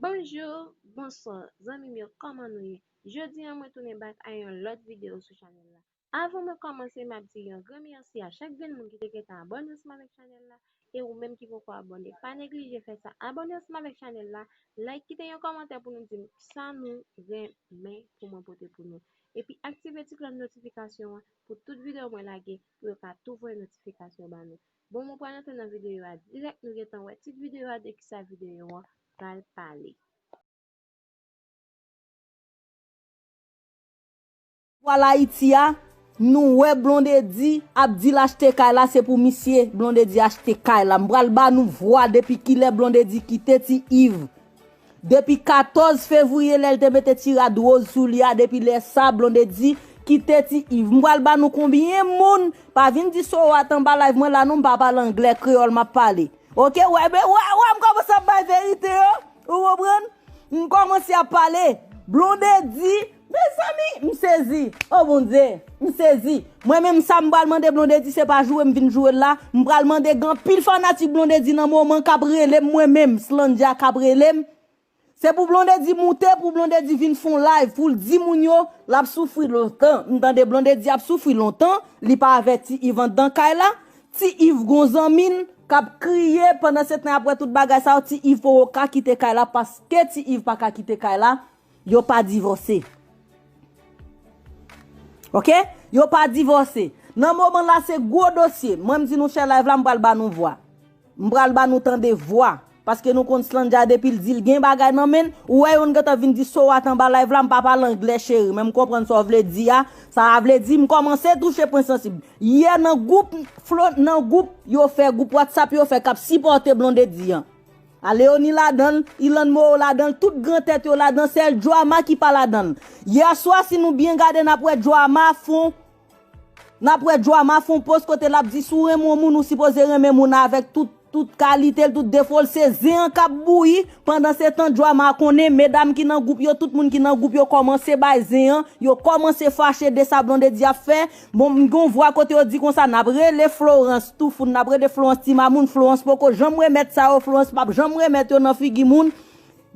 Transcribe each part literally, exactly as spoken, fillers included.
Bonjou, bonswa, zanmi m yo, kòman nou ye? Jodi a, mwen tounen back a yon lòt videyo sou chanèl la. Avan mwen kòmanse, m ap di yon gran mèsi a chak grenn moun ki te gentan abòne ansanm avèk chanèl la, e ou menm ki poko abòne, pa neglije fè sa, abòne ansanm avèk chanèl la, like, kite yon kòmantè pou nou di m sa nou renmen pou mwen pote pou nou. Epi aktive ti klòch notifikasyon an pou tout videyo mwen lage, pou yo ka tou voye notifikasyon ba nou. Bon, mwen pral antre nan videyo a dirèk, nou gentan wè tit videyo a, de kisa videyo an pral pale. Vwal Ayiti a, nou wè Blondedy ap di l achte kay la, se pou misye Blondedy achte kay la. M pral ba nou vwa depi kilè Blondedy kite Ti Yves. Depi katòz fevriye, lè l te mete ti rad woz sou li a, depi lè sa, Blondedy kite Ti Yves. M pral ba nou konbyen moun, pa vin di so what anba live mwen la non, m pa pale anglè, kreyòl m ap pale. Oke, wè, men, wè, wè, m kòmanse ap bay verite yo, ou konprann? M kòmanse ap pale. Blondedy, mezanmi, m sezi. O Bondye, m sezi. Mwen menm sa m pral mande Blondedy, se pa joure m vin joure l la. M pral mande gen anpil fanatik Blondedy nan moman k ap rele m mwen menm, Slandja k ap rele m. Se pou Blondedy moute, pou Blondedy vin fè yon live, pou l di moun yo, l ap soufri lontan. M tande Blondedy ap soufri lontan, li pa avèk Ti Yves anndan kay la. Ti Yves gon zanmi l k ap kriye, pandan se tan y ap wè tout bagay sa yo, Ti Yves poko ka kite kay la, paske Ti Yves pa ka kite kay la, yo pa divòse. Oke? Yo pa divòse. Nan moman la, se gwo dosye. Mwen, m di nou fè live la, m pral ba nou vwa. M pral ba nou tande vwa. Paske nou konn Slandja depi l di l gen bagay nan men l, ou wè youn gentan vin di so what anba live la, m pa pale anglè cheri, men m konprann sa w vle di a. Sa a vle di, m kòmanse touche pwen sansib. Yè nan gwoup Flo, nan gwoup yo fè, gwoup WhatsApp yo fè k ap sipòte Blondedy an. A Léonie ladan l, Ilan Moreau ladan l, tout gran tèt yo ladan, sèl Joama ki pa ladan l. Yè swa, si nou byen gade, n ap wè Joama fon N ap wè Joama fè yon post kote l ap di, si w renmen yon moun, ou sipoze renmen moun nan avèk tout, tout kalite l, tout defo l. Se zen an k ap bouyi. Pandan se tan, Joama konnen, medam ki nan gwoup yo, tout moun ki nan gwoup yo kòmanse bay zen an, yo kòmanse fache de sa Blondedy ap fè. Bon, m gen yon vwa kote yo di konsa, n ap rele Florence Toufoun, n ap rele Florence Timamoun, Florence poko janm remèt sa yo, Florence p ap janm remèt yo nan figi moun.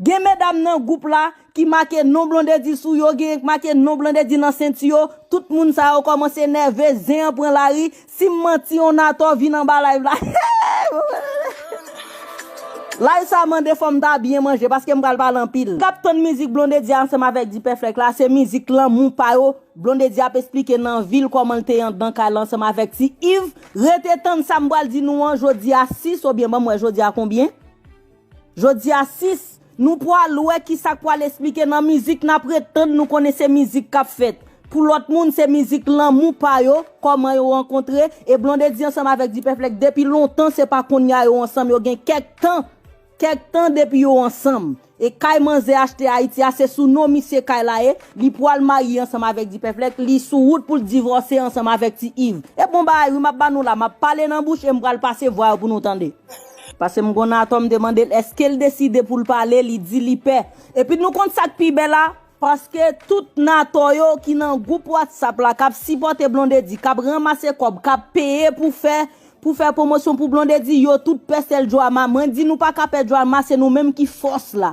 Gen medam nan gwoup la ki make non Blondedy sou yo, genyen k make non Blondedy nan senti yo. Tout moun sa yo kòmanse nève, zen an pran lari. Si m manti, yon atò vin anba live la. Live sa mande fò m ta byen manje, paske m pral pale anpil. K ap tann mizik Blondedy ansanm avèk Dipèflèk la, se mizik lanmou pa yo. Blondedy ap esplike nan vi l kòman l te anndan kay la ansanm avèk Ti Yves. Rete tann sa m pral di nou an jodi a sis, oubyen ban m wè jodi a konbyen? Jodi a sis, nou pral wè kisa k pral esplike nan mizik n ap ret tann, nou konnen se mizik k ap fèt. Pou lòt moun, se mizik lanmou pa yo, kòman yo rankontre, e Blondedy ansanm avèk Dipèflèk depi lontan, se pa kounye a yo ansanm, yo gen kèk tan, kèk tan depi yo ansanm. E kay manzè achte Ayiti a, se sou non misye kay la ye, li pral marye ansanm avèk Dipèflèk, li sou wout pou l divòse ansanm avèk Ti Yves. E bon bagay wi, m ap ba nou la, m ap pale nan bouch e m pral pase vwa yo pou nou tande. Paske m gon atò m te mande l èske l deside pou l pale, li di li pè. Epi nou konn sa k pi bèl la, paske tout natò yo ki nan gwoup WhatsApp la, k ap sipòte Blondedy, k ap ranmase kòb, k ap peye pou fè, pou fè pwomosyon pou Blondedy, yo tout pè sèl Joama. Mwen di nou pa ka pè Joama, se nou menm ki fòs la.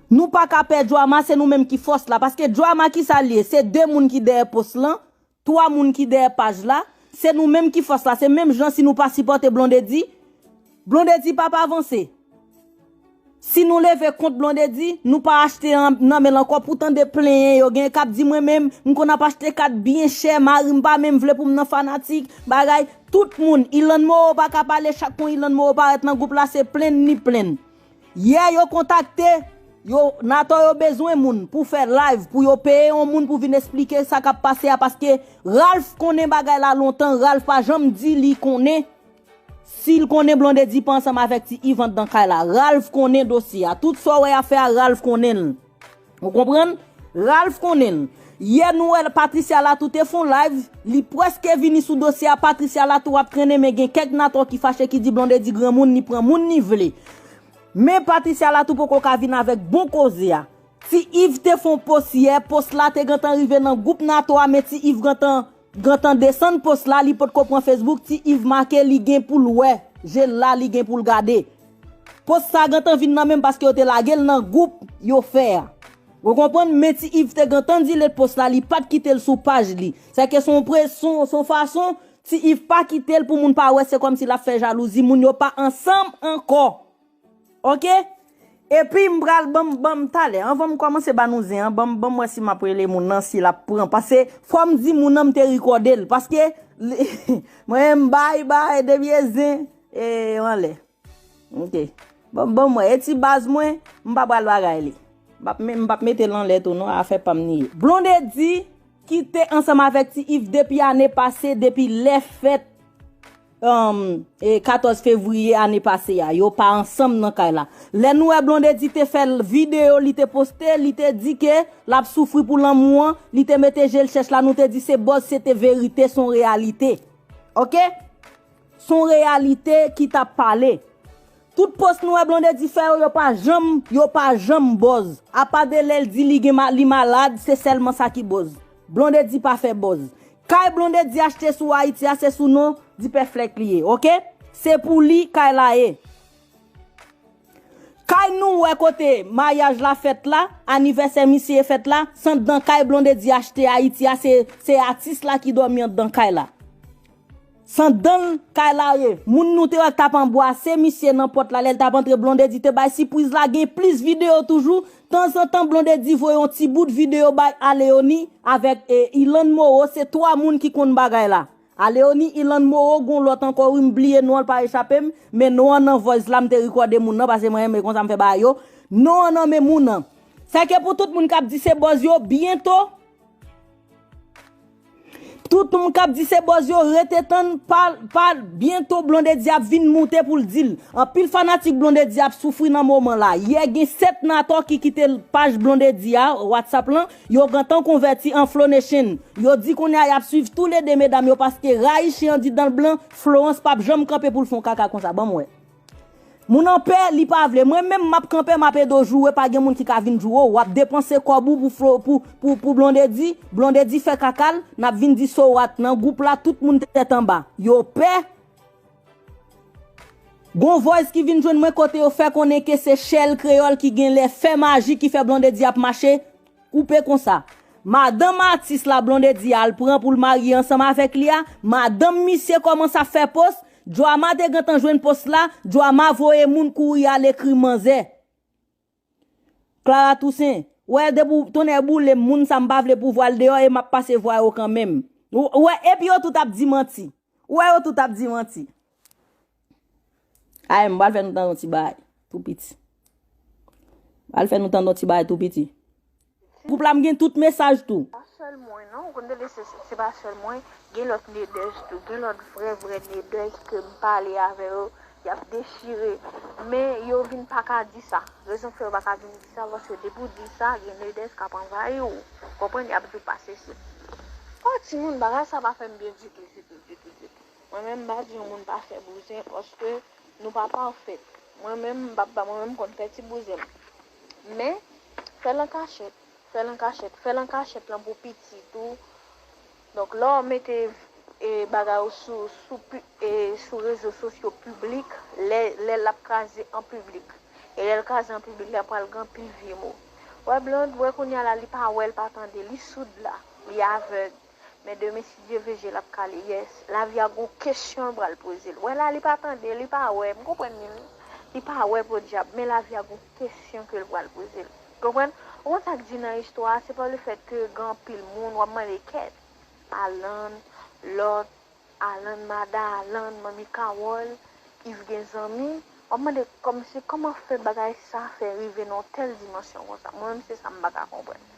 Nou pa ka pè Joama, se nou menm ki fòs la. Paske Joama kisa l ye? Se de moun ki dèyè pòs lan. Twa moun ki dèyè paj la, se nou menm ki fòs la. Se menm jan si nou pa sipòte Blondedy, Blondedy p ap avanse. Si nou leve kont Blondedy, nou pa achte an, nan men l ankò. Pou tande plenyen yo, gen k ap di mwen menm, m konn ap achte kat byen chè, mari m pa menm vle pou m nan fanatik, bagay. Tout moun, Ilan Moreau pa ka pale, chak kon Ilan Moreau parèt nan gwoup la, se plenn li plenn. Yè yo kontakte, yo, natò yo bezwen moun pou fè live, pou yo peye yon moun pou vin esplike sa k ap pase a, paske Ralph konnen bagay la lontan, Ralph pa janm di li konnen. Si l konnen Blondedy pa ansanm avèk Ti Yves anndan kay la, Ralph konnen dosye a. Tout sa w wè y ap fè a, Ralph konnen l. Ou konprann? Ralph konnen l. Yè nou wè Patricia Latou te fè yon live, li prèske vini sou dosye a, Patricia Latou ap trennen, men gen kèk natò ki fache ki di Blondedy granmoun, li pran moun li vle. Men Patricia Latou poko ka vin avèk bon koze a. Ti Yves te fè yon post yè, post la te gentan rive nan gwoup natò a, men Ti Yves gentan, gentan desann post la, li potko pran Facebook, Ti Yves make, li gen pou l wè, je l la, li gen pou l gade. Post sa gentan vin nan men m paske yo te lage l nan gwoup yo fè a. Ou konprann? Men Ti Iv te gentan delete post la, li pa t kite l sou paj li. Sèke se yon pre-, se yon, se yon fason Ti Iv pa kite l pou moun pa wè, se kòmsi l ap fè jalouzi, moun yo pa ansanm ankò. Oke? Epi m pral ban m, ban m talè. Anvan m kòmanse ba nou zen an, ban m, ban m wè si m ap rele moun nan, si l ap pran. Paske fò m di moun nan m te rekòde l. Paske mwen menm bay, bay, depi e zen, e anlè. Oke. Ban m, ban m wè. E ti baz mwen, m pa pral bagay li. M p ap me-, m p ap mete l anlè tou non, afè pa m li ye. Blondedy ki te ansanm avèk Ti Iv depi ane pase, depi lè fèt, um, e katòz fevriye ane pase a, yo pa ansanm nan kay la. Lè nou wè Blondedy te fè l videyo, li te poste, li te di ke l ap soufri pou lanmou an, li te mete je l chèch la, nou te di se buzz, se te verite, se yon reyalite. Oke? Se yon reyalite ki t ap pale. Tout post nou wè Blondedy fè yo, yo pa janm, yo pa janm buzz. Apa de lè l di li gen ma-, li malad, se sèlman sa ki buzz. Blondedy pa fè buzz. Kay Blondedy achte sou Ayiti a, se sou non Dipèflèk li ye, oke? Se pou li kay la ye. Kay nou wè kote maryaj la fèt la, anivèsè misye fèt la, se anndan kay Blondedy achte Ayiti a, se, se atis la ki dòmi anndan kay la. Se anndan kay la ye. Moun nou te wè k t ap anbwase misye nan pòt la, lè l t ap antre, Blondedy te bay sipriz la, gen plis videyo toujou. Tanzantan, Blondedy voye yon ti bout videyo bay Aleoni avèk, e, Ilann Moro, se twa moun ki konn bagay la. Aleoni, Ilann Moro, gon lòt ankò, wi, m bliye non an, l pa echape m, men non an nan voice la, m te rekòde moun nan, paske mwen renmen konsa m fè bagay yo. Non an nan men moun nan. Sèke pou tout moun k ap di se buzz yo, byento, tout moun k ap di se buzz yo, rete tann, pa, pa, byento Blondedy ap vin moute pou l di l. Anpil fanatik Blondedy ap soufri nan moman la. Yè gen sèt nan atò ki kite paj Blondedy a, WhatsApp lan, yo gentan konvèti an Flow Nation. Yo di kounye a y ap swiv toulede medam yo paske rayi chen an di dan l blan, Florence p ap janm kanpe pou l fè yon kaka konsa. Ban m wè. Moun an pè, li pa vle. Mwen menm, m ap kanpe, m ap ede w joure, pa gen moun ki ka vin joure w. W ap depanse kòb ou pou Flo-, pou, pou, pou Blondedy. Blondedy fè kaka l, n ap vin di so what nan gwoup la, tout moun tèt anba. Yo pè. Gon voice ki vin jwenn mwen kote yo fè konnen ke se Shell Kreyòl ki genlè fè maji ki fè Blondedy ap mache koupe konsa. Madanm atis la Blondedy al pran pou l marye ansanm avèk li a, madanm misye kòmanse ap fè post, Joama te gentan jwenn post la, Joama voye moun kouri al ekri manzè. Clara Toussaint, wè depi w tonnè boule m, moun sa m pa vle pou vwa l deyò e m ap pase vwa yo kanmenm. Ou, ou wè, epi yo tout ap di manti. Ou wè yo tout ap di manti. Ay, m pral fè nou tande yon ti bagay, tou piti. M pral fè nou tande yon ti bagay tou piti. Gwoup la m gen tout mesaj tou. Pa sèl mwen non, ou konn tande se, se pa sèl mwen, gen lòt nedèz tou, gen lòt vrè vrè nedèz ke m pale avè yo, y ap dechire. Men yo vin pa ka di sa. Rezon k fè yo pa ka vin di sa, paske depi w di sa, gen nedèz k ap anvayi w. Konprann? Y ap di w pa sesi. O timoun, bagay sa pa fè m byen ditou, ditou, ditou, ditou. Mwen menm, m pa di yon moun pa fè bouzen, paske nou pa pafèt. Mwen menm, m pa, pa mwen menm, m konn fè ti bouzen m. Men, fè l an kachèt, fè l an kachèt, fè l an kachèt lan pou pitit ou. Donk, lè w mete, e, bagay ou sou, sou pi-, e, sou rezo sosyo piblik, lè, lè l ap kraze an piblik. E lè l kraze an piblik, la pral gen anpil vye mo. Wè Blonde, wè kounye a la, li pa wè, l pa tande, li soud la, li avèg. Men demen, si Dye vle, je l ap kale. Yes, lavi a gon kesyon l pral poze l. Wè la, li pa tande, li pa wè. M konprann li, wi. Li pa wè, podyab. Men lavi a gon kesyon ke l pral poze l. Konprann? Ou konn sa k di nan istwa a, se pa lefèt ke gen anpil moun, w ap mande kèt. Alan, lòt, Alan, madan Alan, manmi Kawòl, Iv gen zanmi, w ap mande kòmsi kòman fè bagay sa fè rive nan yon tèl dimansyon konsa. Mwen menm se sa m pa ka konprann.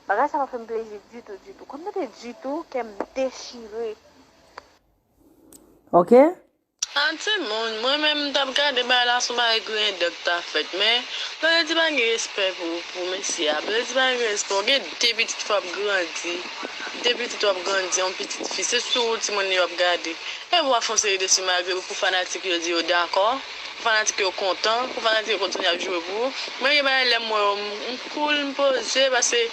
Bagay sa pa fè m plezi ditou, ditou. Kòm mete ditou, kè m dechire. Ok? An timoun, mwen menm m t ap gade bagay la sou bagay griyen dèk ta fèt, men Blondedy pa gen respè pou, pou mesye a. Blondedy pa gen respè. Ou gen de pitit fò ap grandi. De pitit w ap grandi, yon pitit fi. Se sou ou timoun yo ap gade. E w ap fè yon seri de simalgre pou fanatik yo di yo dakò, pou fanatik yo kontan, pou fanatik yo kontinye ap joure pou ou. Mwen gen bagay lè m wè yo, m, m cool, m poze, paske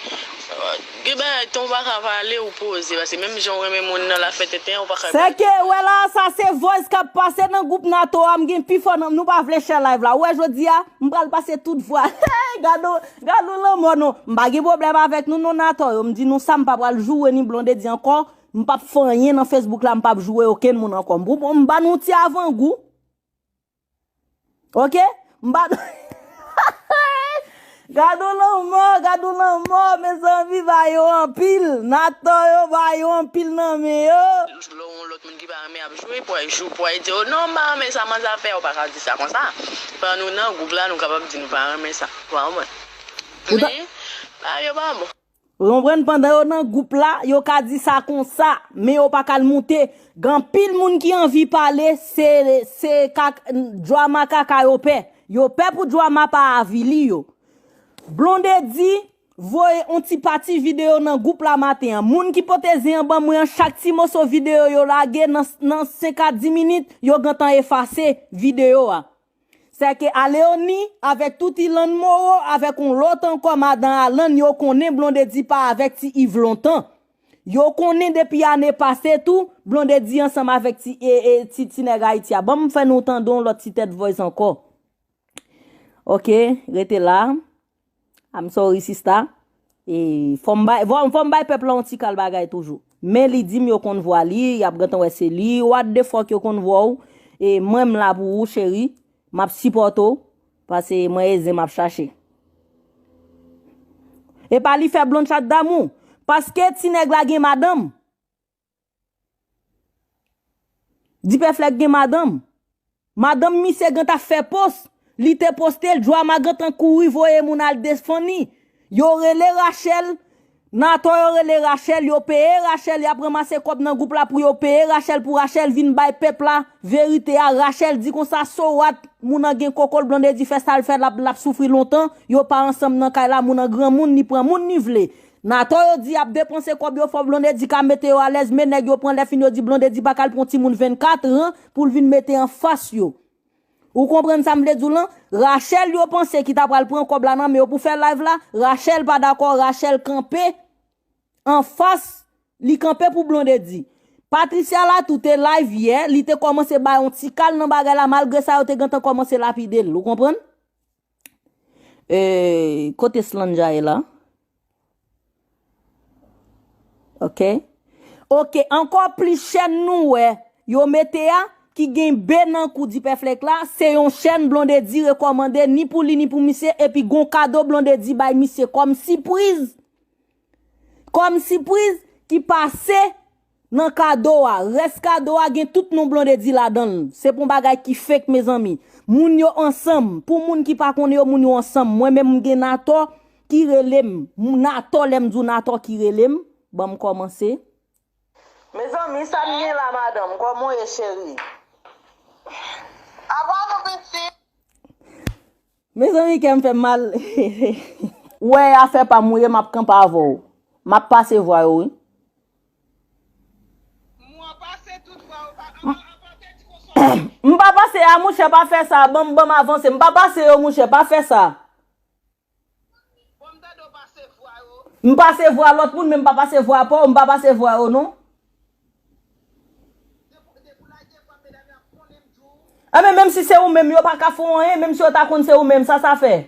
Gen bagay, tan w pa ka pale, ou poze, paske menm jan w renmen moun nan, l ap fè tenten, ou pa ka. Sèke, wè la, sa se voice k ap pase nan gwoup Nato a, m gen pi fò nan, nou pa vle share live la. Ou wè jodi a, m pral pase tout vwa. Gad on, gad on lanmò non. M pa gen pwoblèm avèk nou non Nato yo. M di nou sa, m pa pral joure ni Blondedy ankò. M p ap fè anyen nan Facebook la, m p ap joure okenn moun ankò. M, m ba nou ti avangou. Ok? M pa. Gad on lanmò, gad on lanmò, mezanmi, ba yo anpil. Nato yo ba yo anpil nan men yo. Lè yon lòt moun ki pa renmen ap joure, pou al jou, pou al di, "Oh non, m pa renmen sa, manzè ap fè," ou pa ka di sa konsa. Pandan nou nan gwoup la, nou kapab di nou pa renmen sa. Ou pa konprann? Men, ba yo pa bon. Ou konprann? Pandan yo nan gwoup la, yo ka di sa konsa, men yo pa ka al moute. Gen anpil moun ki anvi pale, se, se kak-, Joama kaka yo pè. Yo pè pou Joama pa avili yo. Blondedy voye on ti pati videyo nan gwoup la maten an. Moun ki pote zen an ban mwen an, chak ti moso videyo yo lage nan, nan senk a dis minit, yo gentan efase videyo a. Sèke a Leoni avèk tout Ilann Moro, avèk on lòt ankò madan Alan, yo konnen Blondedy pa avèk Ti Iv lontan. Yo konnen depi ane pase tou, Blondedy ansanm avèk ti, e, e, ti, ti nèg Ayiti a. Ban m fè nou tande on lòt ti tèt voice ankò. Ok, rete la. I'm sorry, sista. E fò m bay, fò, fò m bay pèp la yon ti kal bagay toujou. Men li di m yo konn vwa li, y ap gentan wè se li. What the fuck yo konn vwa w? E mwen m la pou ou, cheri. M ap sipòte w. Paske mwen e zen m ap chache. E pa li fè Blonde Chat Damou. Paske ti nèg la gen madanm. Dipèflèk gen madanm. Madanm misye gentan fè pòs. Li te poste l, Joama gentan kouri voye moun al defann li. Yo rele Rachel, Nato yo rele Rachel, yo peye Rachel, y ap ranmase kòb nan gwoup la pou yo peye Rachel, pou Rachel vin bay pèp la verite a. Rachel di konsa, so what, moun nan gen koko l, Blondedy fè sa l fè, l ap, l ap soufri lontan, yo pa ansanm nan kay la, moun nan granmoun, li pran moun li vle. Nato yo di y ap depanse kòb yo, fò Blondedy ka mete yo alèz, men nèg yo pran lè fin yo di Blondedy pa ka al pran timoun vennkat an pou l vin mete anfas yo. Ou konprann sa m vle di w lan? Rachel yo panse ki ta pral pran kòb la nan men yo pou fè live la, Rachel pa dakò, Rachel kanpe anfas, li kanpe pou Blondedy. Patricia la tou te live yè, li te kòmanse bay yon ti kal nan bagay la, malgre sa yo te gentan kòmanse lapide l, ou konprann? E, kote Slanja ye la? Ok. Ok, ankò plis chèn nou wè yo mete a, ki gen be nan kou Dipèflèk la, se yon chèn Blondedy rekòmande ni pou li ni pou misye, epi gon kado Blondedy bay misye kòm sipriz. Kòm sipriz ki pase nan kado a. Rès kado a gen tout non Blondedy ladan l. Se pa yon bagay ki fake, mezanmi. Moun yo ansanm. Pou moun ki pa konnen yo, moun yo ansanm. Mwen menm, m gen Natò ki rele m. Natò, lè m di w Natò ki rele m, ban m kòmanse. Mezanmi, sa n gen la, madanm? Kòman w ye, cheri? Apa nou pitit? Mezanmi, kè m fè m mal. Ou wè, afè pa m ou ye, m ap kanpe avè w. M ap pase vwa yo, wi. M pa pase a, monchè, pa fè sa. Ban m, ban m avanse. M pa pase yo, monchè, pa fè sa. M pase vwa lòt moun, men m pa pase vwa pa w, m pa pase vwa yo, non. Enben, menm si se ou menm, yo pa ka fè w anyen, menm si yo ta konn se ou menm, sa sa fè?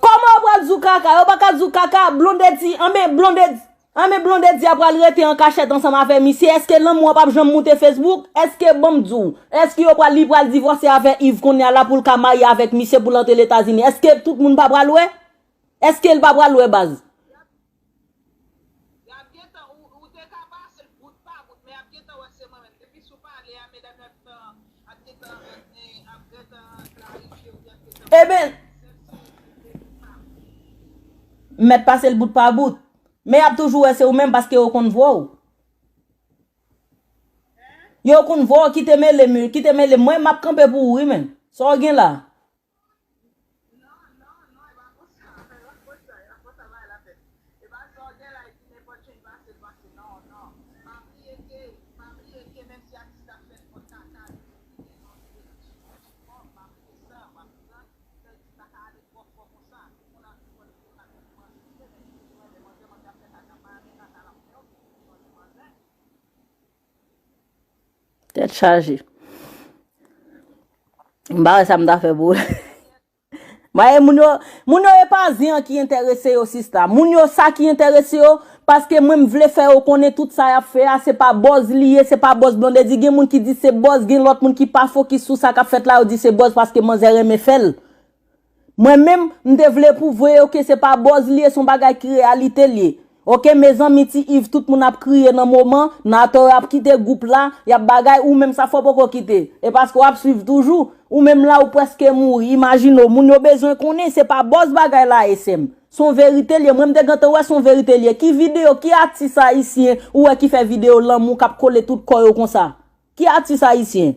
Kòman yo pral di w kaka? Yo pa ka di w kaka. Blondedy, anben Blondedy, anben Blondedy a pral rete an kachèt ansanm avè misye. Èske lanmou an p ap janm moute Facebook? Èske, ban m di w, èske yo pral, li pral divòse avè Yves kounye a la pou l ka marye avèk misye pou l antre Letazini? Èske tout moun pa pral wè? Èske l pa pral wè, baz? Eben, m mèt pase l bout pa bout. Men y ap toujou wè se ou menm paske yo konn vwa w. Yo konn vwa w kite mele m, kite mele m. Mwen, m ap kanpe pou ou, wi, men. Sa w gen la? Tèt chaje. M pa wè sa m ta fè pou ou. Ba e moun yo, moun yo e pa zen an ki enterese yo, sista. Moun yo, sa ki enterese yo, paske mwen m vle fè yo konnen tout sa y ap fè a, se pa buzz li ye, se pa buzz Blondedy. Gen moun ki di se buzz, gen lòt moun ki pa fokis sou sa k ap fèt la, yo di se buzz paske manzè renmen fè l. Mwen menm, m te vle pwouve yo ke se pa buzz li ye, se yon bagay ki reyalite li ye. Oke, mezanmi, Ti Iv, tout moun ap kriye nan moman, Nator ap kite gwoup la, y ap bagay, ou menm sa fè w poko kite. E paske w ap swiv toujou, ou menm la, ou prèske mouri. Imajine w, moun yo bezwen konnen, se pa buzz bagay la ye, sè m. Se yon verite li ye. Mwen, m te gentan wè se yon verite li ye. Ki videyo, ki atis ayisyen ou wè ki fè videyo lanmou k ap kole tout kò yo konsa? Ki atis ayisyen?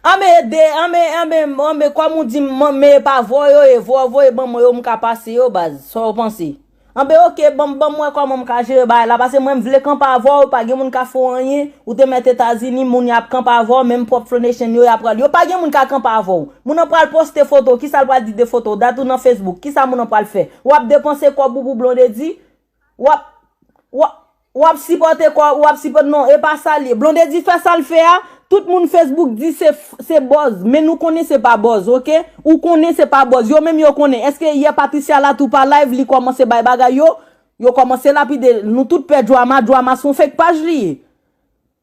Anben, ede, anben, anben, anben, kòm ou di m, men e pa vwa yo ye, vwa w voye ban mwen yo, m ka pase yo, baz. Sa w panse? Anben, oke, ban m, ban m wè kòman m ka jere bagay la, paske mwen, m vle kanpe avè w, pa gen moun ka fè w anyen, ou te mèt Etazini, moun y ap kanpe avè w, menm pwòp Flow Nation yo, y ap pral. Yo pa gen moun ka kanpe avè w. Moun nan pral poste foto, kisa l pral di de foto w, dat ou nan Facebook, kisa moun nan pral fè? W ap depanse kòb ou pou Blondedy? W ap, w ap, w ap sipòte kò, w ap sipòte, non, e pa sa l ye. Blondedy fè sa l fè a, tout moun Facebook di se, se buzz, men nou konnen se pa buzz, oke? Ou konnen se pa buzz, yo menm yo konnen. Èske yè Patricia la tou pa live, li kòmanse bay bagay yo? Yo kòmanse lapide, nou tout pè Drama, Drama se yon fake paj li ye.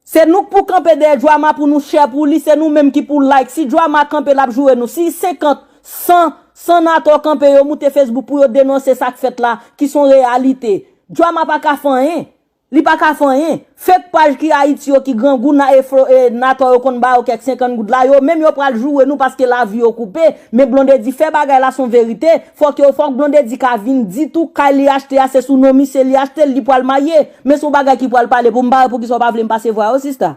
Se nou k pou kanpe dèyè Drama pou nou share pou li, se nou menm ki pou like. Si Drama kanpe, l ap joure nou. Si senkant, san, san Nator kanpe, yo moute Facebook pou yo denonse sa k fèt la, ki se yon reyalite. Drama pa ka fè anyen. Li pa ka fè anyen. Fake paj ki Ayiti yo ki grangou na, e Flo, e Nator yo konn ba yo kèk senkant goud la, yo menm yo pral joure nou paske lavi yo koupe. Men Blondedy fè bagay la se yon verite. Fòk yo, fòk Blondedy ka vin di tou kay li achte a, se sou non misye li achte l, li pral marye. Men se yon bagay ki pral pale pou m pa wè poukisa w pa vle m pase vwa yo, sista.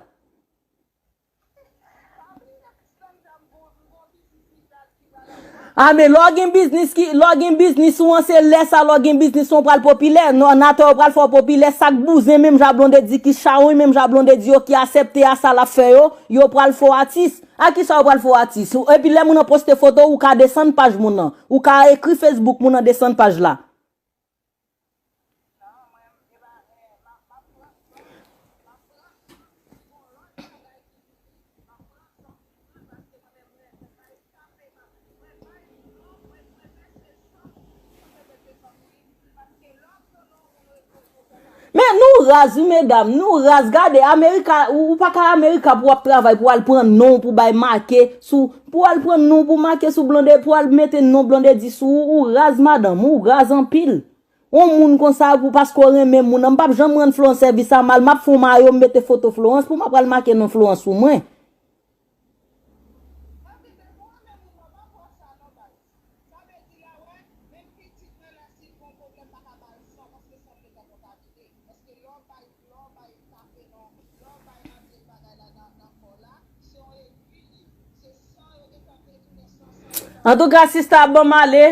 A, men lè w gen biznis ki, lè w gen biznis ou an, se lè sa, lè w gen biznis ou an pral popilè. Non, Nator yo pral fè w popilè, sa k bouzen menm jan Blondedy, ki chawony menm jan Blondedy yo, ki asepte a sa l ap fè yo, yo pral fè w atis. A kisa yo pral fè w atis? Epi lè moun nan poste foto, ou ka desann paj moun nan. Ou ka ekri Facebook moun nan desann paj la. Men nou raz wi medam, nou raz. Gade, Amerika, ou, ou pa ka Amerika pou w ap travay, pou w al pran non, pou bay make sou, pou w al pran non, pou make sou Blondedy, pou w al mete non Blondedy sou ou, ou raz madanm, ou raz anpil. Yon moun konsa pou paske w renmen moun nan, m p ap janm rann Florence sèvis a mal, m ap fè yon mayo, m mete foto Florence pou m ap pral make non Florence sou mwen. Antouka, sista, ban m ale.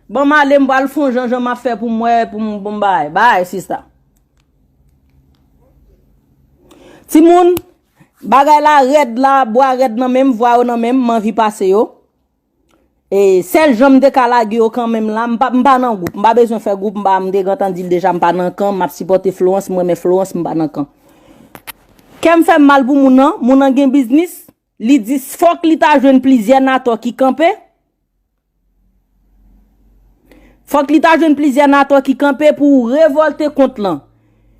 Ban m ale, m pral fè yon jan, jan m ap fè pou m wè, pou m, pou m bay. Bay, sista. Timoun, bagay la rèd la, bwa rèd nan men m, vwa yo nan men m, m anvi pase yo. E sèl jan m te ka lage yo kanmenm la, m pa, m pa nan gwoup, m pa bezwen fè gwoup, m pa, m te gentan di l deja, m pa nan kan, m ap sipòte Florence, m renmen Florence, m pa nan kan. Kè m fè m mal pou moun nan, moun nan gen biznis, li di fòk li ta jwenn plizyè Nator ki kanpe. Fòk li ta jwenn plizyè Nator ki kanpe pou revòlte kont lan.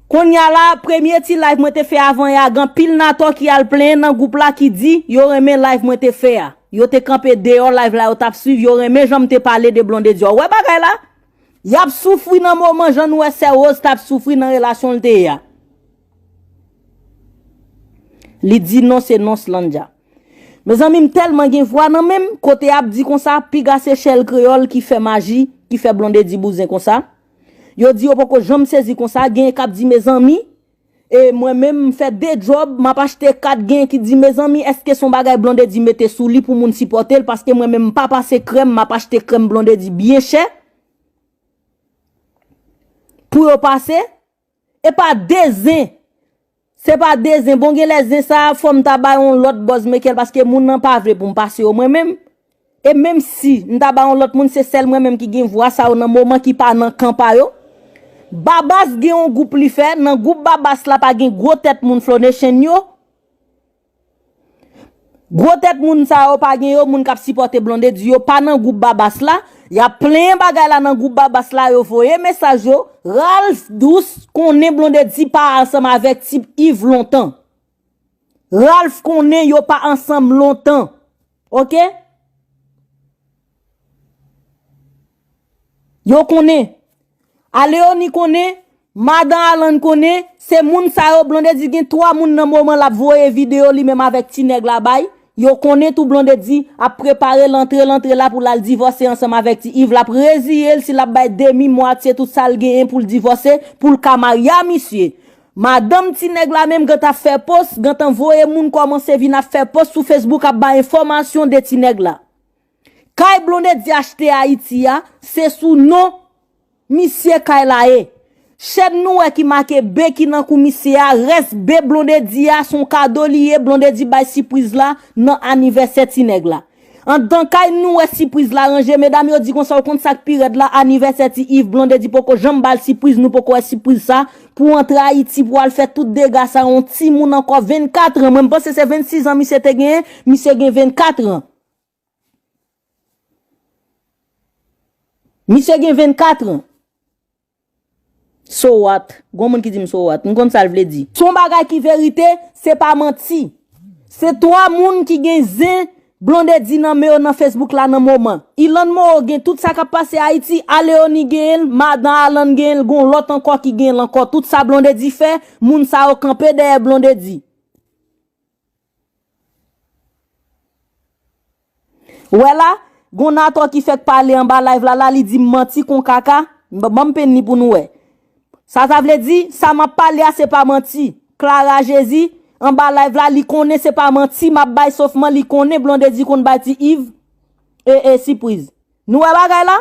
Kounye a la, premye ti live mwen te fè avan yè a, gen anpil Nator ki al plenyen nan gwoup la ki di yo renmen live mwen te fè a. Yo te kanpe deyò live la, yo t ap swiv, yo renmen jan m te pale de Blondedy. Ou wè bagay la? Y ap soufri nan moman jan nou wè sè Rose t ap soufri nan relasyon l te ye a. Li di non, se non Slandja. Mezanmi, m tèlman gen vwa nan men m, kote y ap di konsa, piga se Chèl Kreyòl ki fè maji, ki fè Blondedy bouzen konsa. Yo di yo poko janm sezi konsa, genyen k ap di mezanmi, e mwen menm m fè de djòb, m ap achte kat, genyen ki di mezanmi, èske se yon bagay Blondedy mete sou li pou moun sipòte l, paske mwen menm m pa pase krèm, m ap achte krèm Blondedy byen chè pou yo pase. E pa de zen. Se pa de zen. Bon, gen lè zen sa a, fò m ta bay yon lòt bòz Michael, paske moun nan pa vle pou m pase yo mwen menm. E menm si m ta bay yon lòt moun, se sèl mwen menm ki gen vwa sa yo nan moman ki pa nan kan pa yo. Babas gen yon gwoup li fè, nan gwoup Babas la pa gen gwo tèt moun Flow Nation yo. Gwo tèt moun sa yo pa gen yo, moun k ap sipòte Blondedy yo pa nan gwoup Babas la. Y ap plenyen bagay la nan gwoup Babas la, yo voye mesaj yo. Ralph Douce konnen Blondedy pa ansanm avèk tip Yves lontan. Ralph konnen yo pa ansanm lontan. Oke? Yo konnen. A Leoni konnen, madan Alan konnen, se moun sa yo, Blondedy gen twa moun nan moman l ap voye videyo li menm avèk ti nèg la bay. Yo konnen tou Blondedy ap prepare lantre, lantre la pou l al divòse ansanm avèk ti Yves. L ap reziye l si l ap bay demi, mwatye tout sa l genyen pou l divòse, pou l ka marye a misye. Madanm ti nèg la menm gentan fè pòs, gentan voye moun kòmanse vin ap fè pòs sou Facebook ap bay enfòmasyon de ti nèg la. Kay Blondedy achte Ayiti a, se sou non misye kay la ye. Chèn nou wè ki make B ki nan kou misye a, rès B Blondedy a, se yon kado li ye, Blondedy bay sipriz la nan anivèsè ti nèg la. Anndan kay nou wè sipriz la ranje, medam yo di konsa, ou konn sa k pi rèd la, anivèsè ti Yves, Blondedy poko janm ba l sipriz, nou poko wè sipriz sa, pou antre Ayiti, pou al fè tout dega sa, yon timoun ankò vennkat an, mwen m panse se vennsis an misye te genyen, misye gen vennkat an. Misye gen vennkat an. So what? Gon moun ki di m so what? M konn sa l vle di. Se yon bagay ki verite, se pa manti. Se twa moun ki gen zen Blondedy nan men yo nan Facebook la nan moman. Ilan Moro gen tout sa k ap pase Ayiti, a Leoni genyen l, madan Alan genyen l, gon lòt ankò ki genyen l ankò. Tout sa Blondedy fè, moun sa yo kanpe dèyè Blondedy. Wè la, gon Natò ki fèk pale anba live la, la, li di m manti kon kaka. Ban m penn li pou nou wè. Sa, sa vle di, sa m ap pale a, se pa manti. Clara Jezi, anba live la, li konnen se pa manti, m ap bay sofman, li konnen Blondedy konn bay ti Yves e, e sipriz. Nou wè bagay la?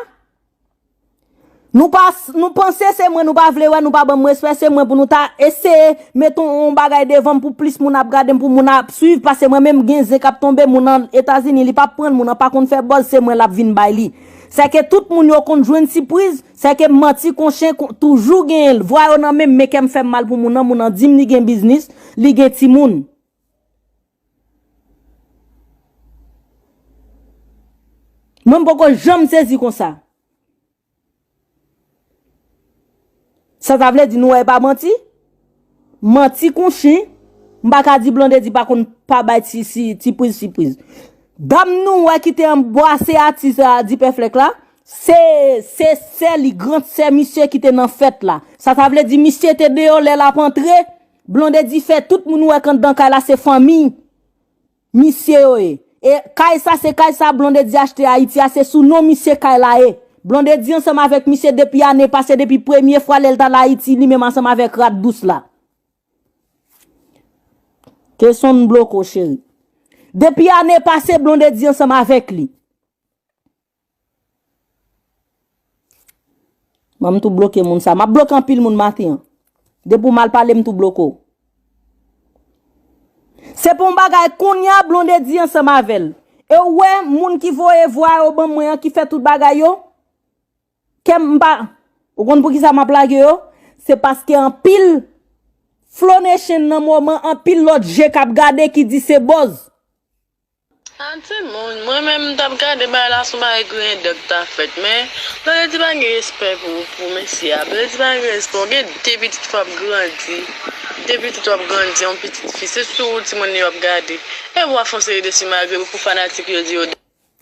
Nou pa, nou panse se mwen, nou pa vle wè, nou pa ban m respè, se mwen pou nou ta eseye met yon, yon bagay devan m pou plis moun ap gade m, pou moun ap swiv, paske mwen menm gen zen k ap tonbe, moun nan Etazini, li p ap pran l, moun nan pa konn fè buzz, se mwen l ap vin bay li. Sèke tout moun yo konn jwenn sipriz, sèke manti kon chen kon, toujou genyen l. Vwa yo nan men m, men kè m fè m mal pou moun nan, moun nan di m li gen biznis, li gen timoun. Mwen m poko janm sezi konsa. Sa, sa vle di nou wè e pa manti? Manti kon chen. M pa ka di Blondedy pa konn pa bay ti, si, ti priz, sipriz. Dam nou wè ki te anbwase atis a, Dipèflèk la, se, se sè li, gran sè misye ki te nan fèt la. Sa, sa vle di misye te deyò lè l ap antre. Blondedy fè tout moun wè k anndan kay la se fanmi misye yo ye. E kay sa, se kay sa Blondedy achte Ayiti a, se sou non misye kay la ye. Blondedy ansanm avèk misye depi ane pase, depi premye fwa lè l t al Ayiti, li menm ansanm avèk Rad Dous la. Kesonn bloko, cheri. Depi ane pase, Blondedy ansanm avèk li. Mwen, m tou bloke moun sa. M ap bloke anpil moun maten an. Depi w mal pale, m tou bloke w. Se pou yon bagay kounye a Blondedy ansanm avè l. E w wè, moun ki voye vwa yo ban mwen an, ki fè tout bagay yo, kè m pa, ou konn poukisa m ap lage yo? Se paske anpil Flow Nation nan moman, anpil lòt je k ap gade ki di se buzz. A timoun, mwen menm m t ap gade bagay la se yon bagay griyen dan k ta fèt, men Blondedy pa gen respè pou, pou mesye a. Blondedy pa gen respè. Ou gen de pitit w ap grandi, de pitit w ap grandi, yon pitit fi, se sou ou timoun yo ap gade. E w ap fè yon seri de simagrib pou fanatik yo di yo.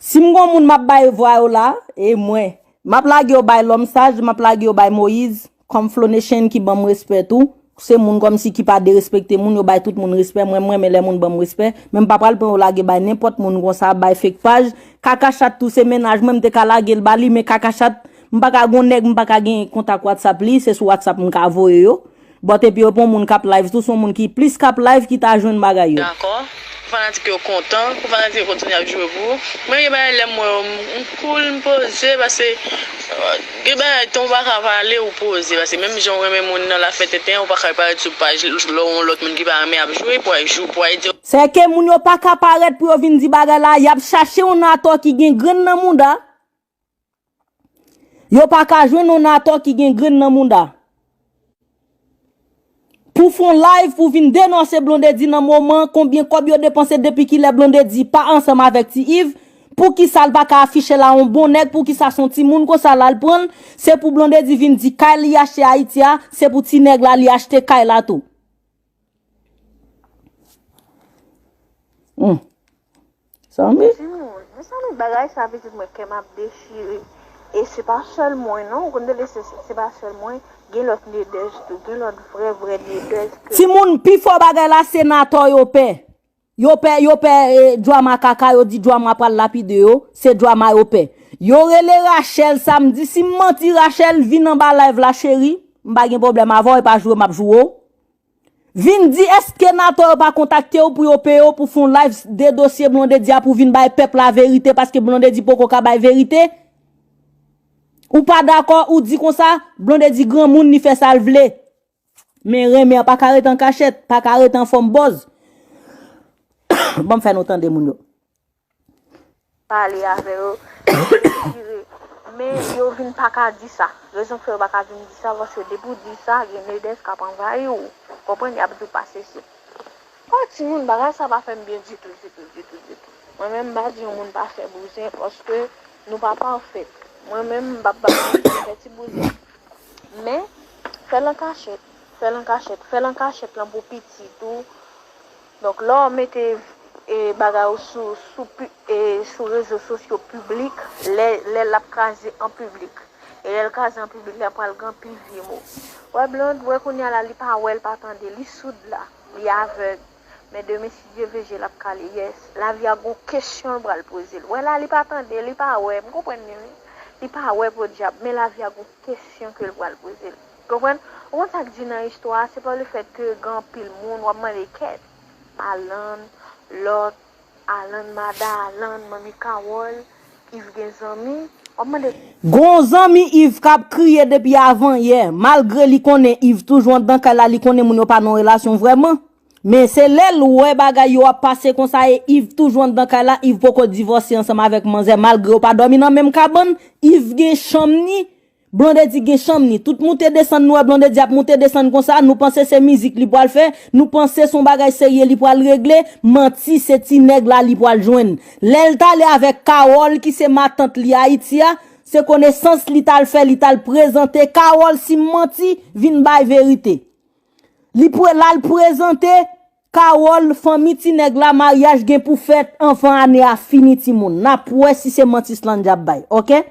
Si m gon moun m ap bay vwa yo la, e mwen. M ap lage yo bay Lòm Saj, m ap lage yo bay Moyiz, kòm Flow Nation ki ban m respè tou. Se moun kòmsi ki pa derespekte moun, yo bay tout moun respè. Mwen, m renmen lè moun ban m respè, men m pa pral pran yo lage bay nenpòt moun konsa, bay fake paj. Kaka Chat tou se mennaj mwen, m te ka lage l ba li, men Kaka Chat, m pa ka gon nèg, m pa ka gen kontak WhatsApp li, se sou WhatsApp m ka voye yo. But epi yo pran moun k ap live tou, se yon moun ki plis k ap live ki ta jwenn bagay yo. Dakò. Pou fanatik yo kontan, pou fanatik yo kontinye ap joure pou ou. Mwen gen bagay lè m wè yo, m, m cool, m poze, paske, euh, gen bagay tan ou pa ka pale, ou poze. Paske menm jan ou renmen moun nan l ap fè tenten, ou pa ka parèt sou paj lò yon lòt moun ki pa renmen ap joure, pou al jou, pou al di. Sèke moun yo pa ka parèt pou yo vin di bagay la, y ap chache yon atò ki gen grenn nan mouda. Yo pa ka jwenn yon atò ki gen grenn nan mouda. Pou fè yon live, pou vin denonse Blondedy nan moman, konbyen kòb yo depanse, depi kilè Blondedy pa ansanm avèk Ti Iv, poukisa l pa ka afiche la yon bon nèg, poukisa se yon timoun konsa l al pran l, se pou Blondedy vin di kay li achte Ayiti a, se pou ti nèg la li achte kay la tou. Hmm. Sanmi? Timoun, mezanmi, bagay sa pitit mwen kè m ap dechire. E se pa sèl mwen non, ou konn tande se, se pa sèl mwen, gen lòt nedèz tou, gen lòt vrè vrè nedèz ke. Timoun, pifò bagay la senatò yo pè. Yo pè, yo pè, eh, Joama kaka, yo di Joama pral lapide yo, se Joama yo pè. Yo rele Rachel samdi, si m manti Rachel, vin anba live la cheri, m pa gen pwoblèm avè w, e pa joure m ap joure w. Vin di èske natò yo pa kontakte w pou yo peye w pou fè yon live de dosye Blondedy a pou vin bay pèp la verite paske Blondedy poko ka bay verite? Ou pa dakò, ou di konsa, Blondedy granmoun li fè sa l vle. Men renmen an pa ka ret an kachèt, pa ka ret an fòm bòz. Ban m fè nou tande moun yo. Pale avè yo, yo retire. Men yo vin pa ka di sa. Rezon k fè yo pa ka vin di sa, paske depi w di sa, gen nedèz k ap anvayi w. Konprann, y ap di w pa sesi. O timoun, bagay sa pa fè m byen ditou, ditou, ditou, ditou. Mwen menm, m pa di yon moun pa fè bouzen, paske nou pa pafè. Mwen menm, m p ap ba moun fè ti bouzen. Men, fè l an kachèt, fè l an kachèt, fè l an kachèt lan pou pitit ou. Donk, lè w mete, e, bagay ou sou, sou pi-, e, sou rezo sosyo piblik, lè, lè l ap kraze an piblik. E lè l kraze an piblik la, pral gen anpil vye mo. Wè Blonde, wè kounye a la, li pa wè, l pa tande, li soud la, li avèg. Men demen, si Dye vle, je l ap kale, yes. Lavi a gon kesyon l pral poze l. Wè la, li pa tande, li pa wè, m konprann li, wi. Li pa wè, podyab, men lavi a gon kesyon ke l pral poze l. Konprann? Ou konn sa k di nan istwa a, se pa lefèt ke gen anpil moun, w ap mande kèt. Alan, lòt, Alan, madan Alan, manmi Kawòl, Iv gen zanmi, w ap mande. Gon zanmi Iv k ap kriye depi avanyè, malgre li konnen Iv toujou anndan kay la, li konnen moun yo pa nan yon relasyon vrèman. Men se lè l wè bagay yo ap pase konsa e Iv toujou anndan kay la, Iv poko divòse ansanm avèk manzè, malgre yo pa dòmi nan menm kabann, Iv gen chanm ni, Blondedy gen chanm ni. Tout moute desann nou wè Blondedy ap moute desann konsa, nou panse se mizik li pral fè, nou panse se yon bagay serye li pral regle, manti, se ti nèg la li pral jwenn. Lè l t ale avèk Kawòl ki se matant li Ayiti a, se konesans li t al fè, li t al prezante Kawòl, si m manti, vin bay verite. Li pre-, l al prezante Kawòl, fanmi ti nèg la, maryaj gen pou fèt anvan ane a fini timoun. N ap wè si se manti Slandja ap bay, oke?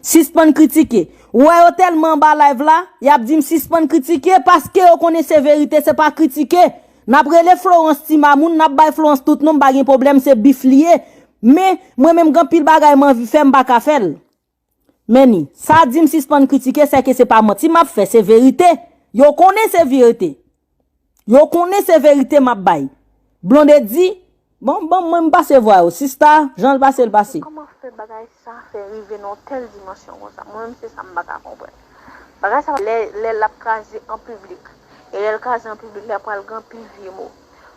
Sispann kritike. Ou wè yo tèlman anba live la, y ap di m sispann kritike paske yo konnen se verite, se pa kritike. N ap rele Florence ti mamoun, n ap bay Florence tout non, m pa gen pwoblèm, se bif li ye. Men, mwen menm gen anpil bagay m anvi fè, m pa ka fè l. Men ni, sa di m sispann kritike, sèke se pa manti m ap fè, se verite. Yo konnen se verite. Yo konnen se verite m ap bay. Blondedy, bon, bon, mwen m pase vwa yo. Sista, jan l pase, l pase. Kòman fè bagay sa fè rive nan yon tèl dimansyon konsa? Mwen menm, se sa m pa ka konprann. Bagay sa, lè, lè l ap kraze an piblik. E lè l kraze an piblik, la pral gen anpil vye mo.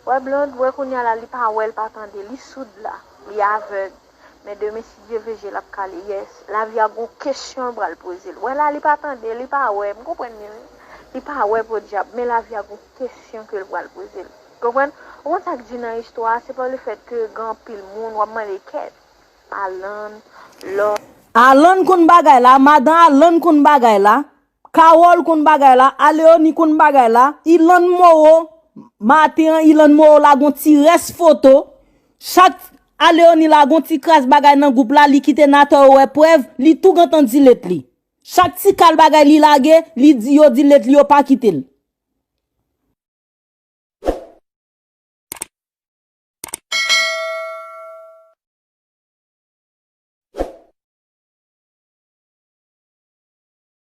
Wè Blonde, wè kounye a la, li pa wè, l pa tande, li soud la, li avèg. Men demen, si Dye vle, je l ap kale, yes. Lavi a gon kesyon l pral poze l. Wè la, li pa tande, li pa wè, m konprann li, wi. Li pa wè, podyab, men lavi a gon kesyon ke l pral poze l. Konprann? Ou konn sa k di nan istwa a, se pa lefèt ke gen anpil moun, w ap mande kèt. Alan, lò. Alan konn bagay la, madan Alan konn bagay la. Kawòl konn bagay la, Aleoni konn bagay la, Ilan Moro, maten an, Ilan Moro lage yon ti rès foto. Chak Aleoni lage yon ti kras bagay nan gwoup la, li kite Nathan yo wè prèv, li tou gentan delete li. Chak ti kal bagay li lage, li di yo di let li yo pa kite l.